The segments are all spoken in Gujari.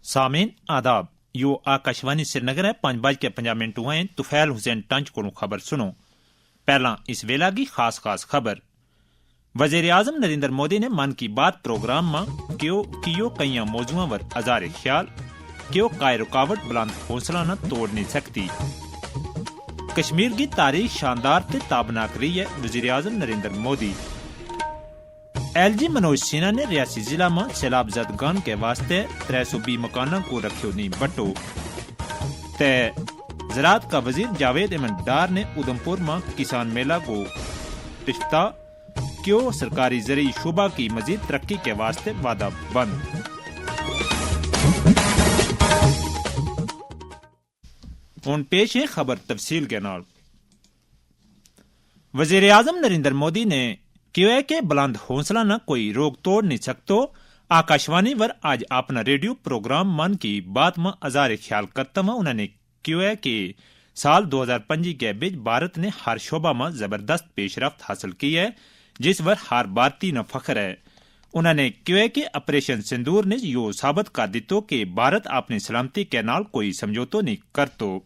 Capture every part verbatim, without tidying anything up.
سامین آداب۔ یوہ آکاشوانی سرینگر ہے۔ پنج بج کے پنجاہ منٹ ہوئے ہیں۔ طفیل حسین ٹنچ کولوں خبر سنو۔ پہلاں اس ویلا کی خاص خاص خبر۔ وزیر اعظم نریندر مودی نے من کی بات پروگرام ما کیو کیو کئیاں موضوعاں ور اظہار خیال۔ کیو کائے رکاوٹ بلند حوصلہ نہ توڑ نہیں سکتی۔ کشمیر کی تاریخ شاندار تے تابناک رہی ہے، وزیر اعظم نریندر مودی۔ ایل جی منوج سینا نے ریاسی ضلع ما سیلاب زد گان کے واسطے ترے سو بی مکاناں کو رکھیو نہیں بٹو۔ تے زراعت کا وزیر جاوید احمد ڈار نے ادھمپور ما کسان میلہ کو افتتاح کیو۔ سرکاری زرعی شعبہ کی مزید ترقی کے واسطے وعدہ بند۔ ہن پیش ہیں خبر تفصیل کے نال۔ وزیر اعظم نریندر مودی نے کہیو ہے کہ بلند حوصلہ نا کوئی روک توڑ نہیں سکتو۔ آکاشوانی ور آج اپنا ریڈیو پروگرام من کی بات ما اظہار خیال کرتا ہوا انہوں نے کہیو ہے کہ سال دو ہزار پنجی کے بچ بھارت نے ہر شعبہ ما زبردست پیش رفت حاصل کی ہے، جس ور ہر بھارتی نا فخر ہے۔ انہوں نے کہیو ہے کہ آپریشن سندور نے یوہ ثابت کر دیتو کہ بھارت اپنی سلامتی کے نال کوئی سمجھوتو نہیں کرتو۔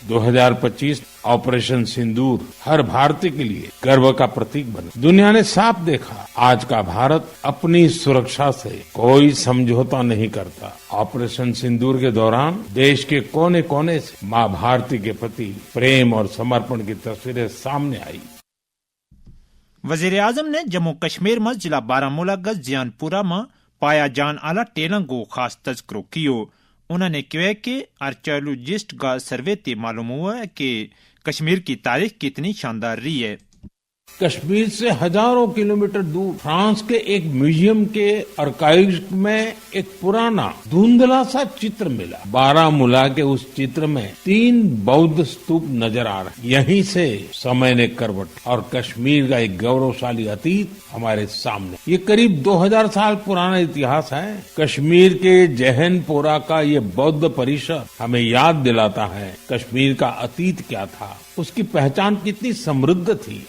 دو ہزار پچیس آپریشن سندور ہر بھارتی کے لیے گرو کا پرتیک بنے۔ دنیا نے صاف دیکھا، آج کا بھارت اپنی سرکشا سے کوئی سمجھوتا نہیں کرتا۔ آپریشن سندور کے دوران دیش کے کونے کونے سے ماں بھارتی کے پرتی پریم اور سمرپن کی تصویریں سامنے آئی۔ وزیر اعظم نے جموں کشمیر ما ضلع بارہ ملک کا زیان پورا ما پایا جان آلا ٹیلاں کو خاص تذکرو کیو۔ انہوں نے کہیو ہے کہ آرکیالوجسٹ کا سروے تے معلوم ہوا ہے کہ کشمیر کی تاریخ کتنی شاندار رہی ہے۔ کشمیر سے ہزاروں کلومیٹر دور فرانس کے ایک میوزیم کے آرکائیوز میں ایک پرانا دھندلا سا چتر ملا۔ بارہ ملا کے اس چتر میں تین بودھ ستوپ نظر آ رہے ہیں۔ یہیں سے سمے نے کروٹ اور کشمیر کا ایک گورشالی اتیت ہمارے سامنے۔ یہ قریب دو ہزار سال پرانا اتہاس ہے۔ کشمیر کے جہن پورا کا یہ بودھ پریشد ہمیں یاد دلاتا ہے کشمیر کا اتیت کیا تھا، اس کی پہچان کتنی سمردھ تھی۔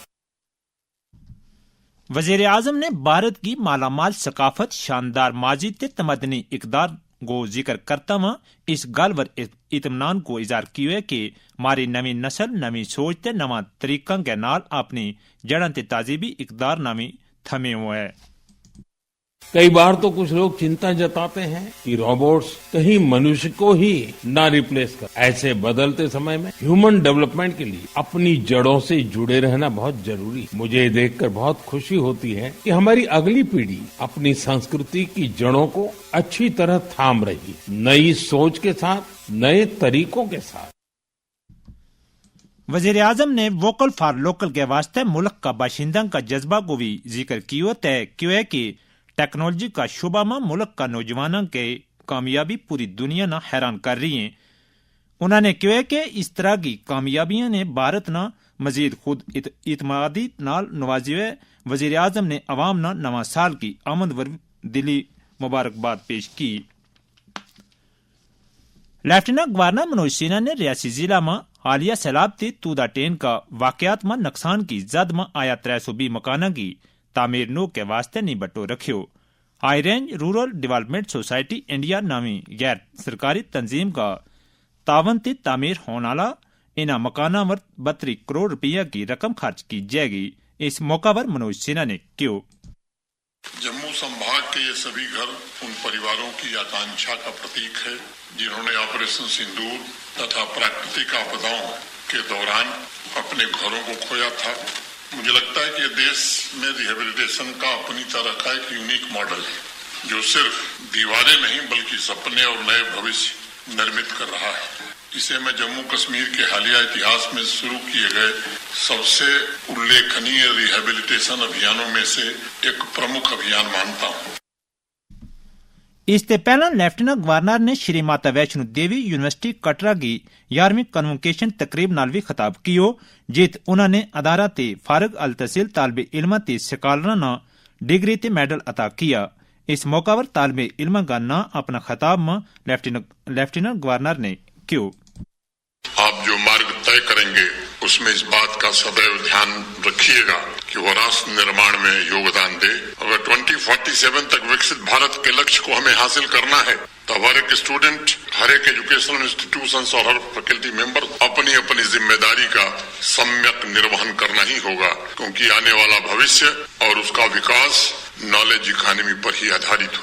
وزیر اعظم نے بھارت کی مالا مال ثقافت، شاندار ماضی تے تمدنی اقدار کو ذکر کرتا ہوا اس گل ور اطمینان کو اظہار کیو ہے کہ ماری نوی نسل نوی سوچ تے نواں طریقاں کے نال اپنی جڑاں تے تہذیبی اقدار نوی تھمے ہوئے۔ کئی بار تو کچھ لوگ چنتا جتاتے ہیں کہ روبوٹس کہیں منشی کو ہی نہ ریپلیس کر۔ ایسے بدلتے سمے میں ہیومن ڈیولپمنٹ کے لیے اپنی جڑوں سے جڑے رہنا بہت ضروری ہے۔ مجھے دیکھ کر بہت خوشی ہوتی ہے کہ ہماری اگلی پیڑھی اپنی سنسکرتی کی جڑوں کو اچھی طرح تھام رہی، نئی سوچ کے ساتھ، نئے طریقوں کے ساتھ۔ وزیر اعظم نے ووکل فار لوکل کے واسطے ملک کا باشندہ کا جذبہ کو بھی ذکر کیو تے کیو ہے کہ ٹیکنالوجی کا شعبہ ما ملک کا نوجوانوں کے کامیابی پوری دنیا نا حیران کر رہی ہیں۔ انہوں نے کہیو ہے کہ اس طرح کی کامیابیاں نے بھارت نا مزید خود اعتمادی نال نوازیو ہے۔ وزیر اعظم نے عوام نا نواں سال کی آمد ور دلی مبارکباد پیش کی۔ لیفٹننٹ گورنر منوج سینا نے ریاسی ضلع ما حالیہ سیلاب تے تودا ٹین کا واقعات ما نقصان کی زد ما آیا ترے سو بی مکاناں کی تعمیر نو کے واسطے نی بٹو رکھیو۔ ہائی رینج رورل ڈیولپمنٹ سوسائٹی انڈیا نامی غیر سرکاری تنظیم کا تعاون تے تعمیر ہون آلا انہاں مکاناں ور بتری کروڑ روپیہ کی رقم خرچ کی جائے گی۔ اس موقع پر منوج سنہا نے کہیو۔ جموں سنبھاگ کے یہ سبھی گھر ان پریواروں کی آکانچھا کا پرتیک ہے، جنہوں نے آپریشن سندور تتھا پراکرتک آپداؤں کے دوران اپنے گھروں کو کھویا تھا۔ مجھے لگتا ہے کہ دیش میں ریہیبلیٹیشن کا اپنی طرح کا ایک یونیک ماڈل ہے، جو صرف دیواریں نہیں بلکہ سپنے اور نئے بھوشیہ نرمت کر رہا ہے۔ اسے میں جموں کشمیر کے حالیہ اتہاس میں شروع کیے گئے سب سے الیکھنیہ ریہیبلیٹیشن ابھیانوں میں سے ایک پرمکھ ابھیان مانتا ہوں۔ اس تے پہلاں لیفٹننٹ گورنر نے شری ماتا ویشنو دیوی یونیورسٹی کٹرا کی یارویں کنوکیشن تقریب نال وی خطاب کیو، جت انہاں نے ادارہ تے فارغ التحصیل طالب علماں تے سکالراں نا ڈگری تے میڈل عطا کیا۔ اس موقع پر طالب علماں کا ناں اپنا خطاب ما لیفٹننٹ گورنر نے کہیو۔ آپ جو مارگ طے کریں گے، اس میں اس بات کا سدیو دھیان رکھیے گا کہ وہ راستر نرماڑ میں یوگدان دے۔ اگر ٹوئنٹی فورٹی سیون تک وکست بھارت کے لکش کو ہمیں حاصل کرنا ہے، تو ہر ایک اسٹوڈنٹ، ہر ایک ایجوکیشنل انسٹیٹیوشنز اور ہر فیکلٹی ممبر اپنی اپنی ذمہ داری کا سمیک نرواہن کرنا ہی ہوگا، کیونکہ آنے والا بھوشیہ اور اس کا وکاس نالج اکانومی پر ہی آدھارت ہو۔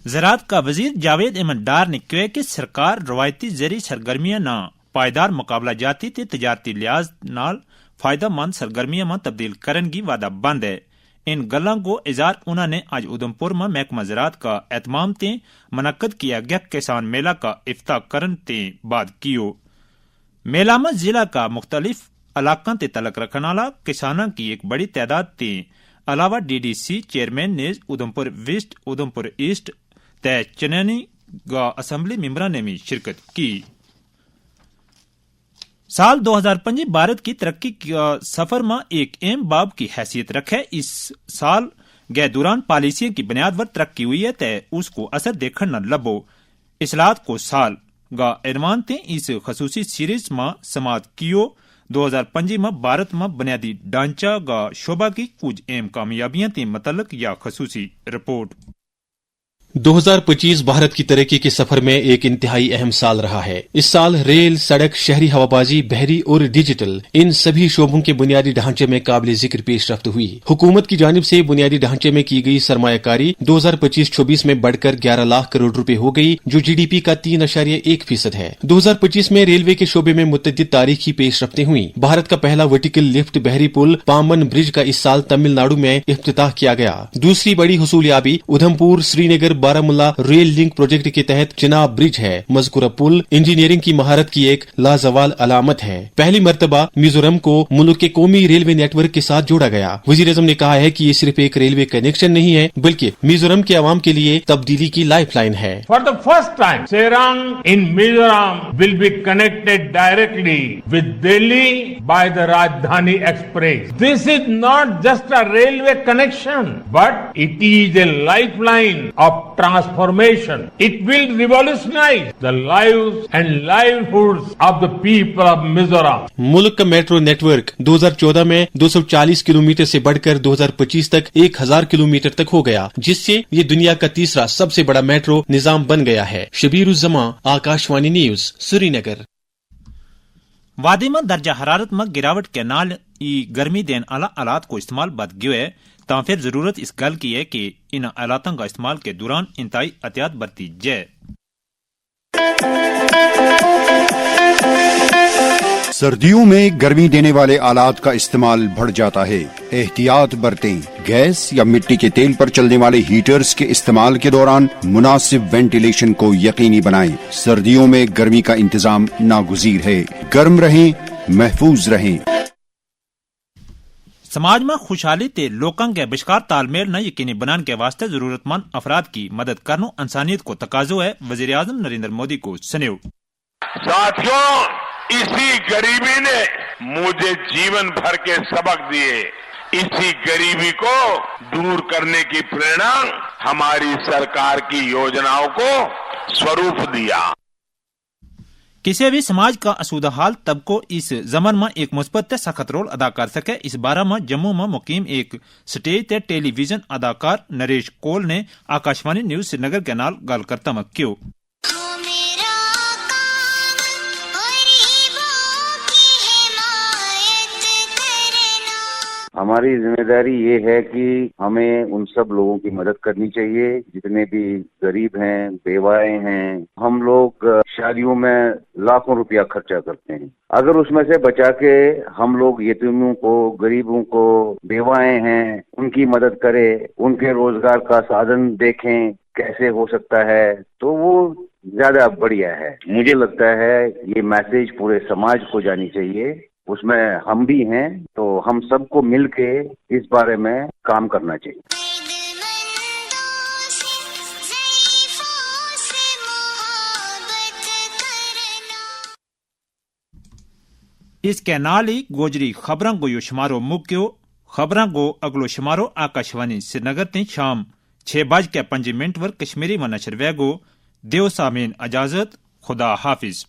زراعت کا وزیر جاوید احمد ڈار نے کہیو ہے کہ سرکار روایتی زرعی سرگرمیاں نا پائیدار مقابلہ جاتی تے تجارتی لحاظ نال فائدہ مند سرگرمیاں ما تبدیل کرن کی وعدہ بند ہے۔ ان گلاں کو اظہار انہاں نے اج ادھمپور ما محکمہ زراعت کا اہتمام تے منعقد کیا گیا کسان میلہ کا افتتاح کرن تے بعد کیو۔ میلہ ما ضلع کا مختلف علاقاں تے تعلق رکھن والا کساناں کی ایک بڑی تعداد تے علاوہ ڈی ڈی سی چیئرمین نے ادھمپور ویسٹ، ادھمپور ایسٹ تے چنانی کا اسمبلی ممبراں نے بھی شرکت کی۔ سال دو ہزار پنجی بھارت کی ترقی کا سفر ما ایک اہم باب کی حیثیت رکھے۔ اس سال کے دوران پالیسیوں کی بنیاد پر ترقی ہوئی ہے تے اس کو اثر دیکھن نہ لبھو۔ اصلاحات کو سال کا عنوان تے اس خصوصی سیریز ما سماعت کیو۔ دو ہزار پنجی ما بھارت ما بنیادی ڈھانچہ کا شعبہ کی کچھ اہم کامیابیاں تے متعلق یا خصوصی رپورٹ۔ دو ہزار پچیس بھارت کی ترقی کے سفر میں ایک انتہائی اہم سال رہا ہے۔ اس سال ریل، سڑک، شہری ہوابازی، بحری اور ڈیجیٹل، ان سبھی شعبوں کے بنیادی ڈھانچے میں قابل ذکر پیش رفت ہوئی۔ حکومت کی جانب سے بنیادی ڈھانچے میں کی گئی سرمایہ کاری دو ہزار پچیس چھبیس میں بڑھ کر گیارہ لاکھ کروڑ روپے ہو گئی، جو جی ڈی پی کا تین اعشاریہ ایک فیصد ہے۔ دو ہزار پچیس میں ریلوے کے شعبے میں متعدد تاریخی پیش رفتیں ہوئیں۔ بھارت کا پہلا ورٹیکل لفٹ بحری پل پامن برج کا اس سال تمل ناڈو میں افتتاح کیا گیا۔ دوسری بڑی حصولیابی ادھمپور سری نگر بارہ ملا ریل لنک پروجیکٹ کے تحت چناب برج ہے۔ مذکورہ پل انجینئرنگ کی مہارت کی ایک لازوال علامت ہے۔ پہلی مرتبہ میزورم کو ملک کے قومی ریلوے نیٹ ورک کے ساتھ جوڑا گیا۔ وزیر اعظم نے کہا ہے کہ یہ صرف ایک ریلوے کنیکشن نہیں ہے، بلکہ میزورم کے عوام کے لیے تبدیلی کی لائف لائن ہے۔ For the first time, Serang in Mizoram will be connected directly with Delhi by the Rajdhani Express. This is not just a railway connection, but it is a lifeline of transformation. It will revolutionize the lives and livelihoods of the people of Mizoram. ملک کا میٹرو نیٹ ورک دو ہزار چودہ میں دو سو چالیس کلومیٹر سے بڑھ کر دو ہزار پچیس تک ایک ہزار کلومیٹر تک ہو گیا، جس سے یہ دنیا کا تیسرا سب سے بڑا میٹرو نظام بن گیا ہے۔ شبیر الزمان، آکاشوانی نیوز، سری نگر۔ وادی ما درجہ حرارت ما گراوٹ کے نال ای گرمی دین آلا آلات کو استعمال بد گیو ہے، تاں پھر ضرورت اس گل کی ہے کہ ان آلاتاں کا استعمال کے دوران انتہائی احتیاط برتی جائے۔ سردیوں میں گرمی دینے والے آلات کا استعمال بڑھ جاتا ہے، احتیاط برتیں۔ گیس یا مٹی کے تیل پر چلنے والے ہیٹرز کے استعمال کے دوران مناسب وینٹیلیشن کو یقینی بنائیں۔ سردیوں میں گرمی کا انتظام ناگزیر ہے۔ گرم رہیں، محفوظ رہیں۔ سماج ما خوشحالی تے لوکاں کے بشکار تال میل نا یقینی بنان کے واسطے ضرورت مند افراد کی مدد کرنو انسانیت کو تقاضو ہے، وزیر اعظم نریندر مودی کو سنیو۔ ساتھیوں، اسی غریبی نے مجھے جیون بھر کے سبق دیے۔ اسی غریبی کو دور کرنے کی پریرنا ہماری سرکار کی یوجناؤں کو سوروپ دیا۔ کسے بھی سماج کا اسودہ حال طبقو اس زمن ما ایک مثبت تے سخت رول ادا کر سکے، اس بارہ ما جموں ما مقیم ایک سٹیج تے ٹیلی ویژن اداکار نریش کول نے آکاشوانی نیوز سری نگر کے نال گل کرتا ما کیو۔ ہماری ذمہ داری یہ ہے کہ ہمیں ان سب لوگوں کی مدد کرنی چاہیے، جتنے بھی غریب ہیں، بیوائیں ہیں۔ ہم لوگ شادیوں میں لاکھوں روپیہ خرچہ کرتے ہیں، اگر اس میں سے بچا کے ہم لوگ یتیموں کو، غریبوں کو، بیوائیں ہیں، ان کی مدد کرے، ان کے روزگار کا سادھن دیکھیں کیسے ہو سکتا ہے، تو وہ زیادہ بڑھیا ہے۔ مجھے لگتا ہے یہ میسج پورے سماج کو جانی چاہیے، اس میں ہم بھی ہیں، تو ہم سب کو مل کے اس بارے میں کام کرنا چاہیے۔ اس کے نال ہی گوجری خبراں کو یوہ شمارو مکیو۔ خبراں کو اگلو شمارو آکاشوانی سری نگر تیں شام چھ بج کے پنج منٹ ور کشمیری ما نشر ویگو۔ دیو سامین اجازت، خدا حافظ۔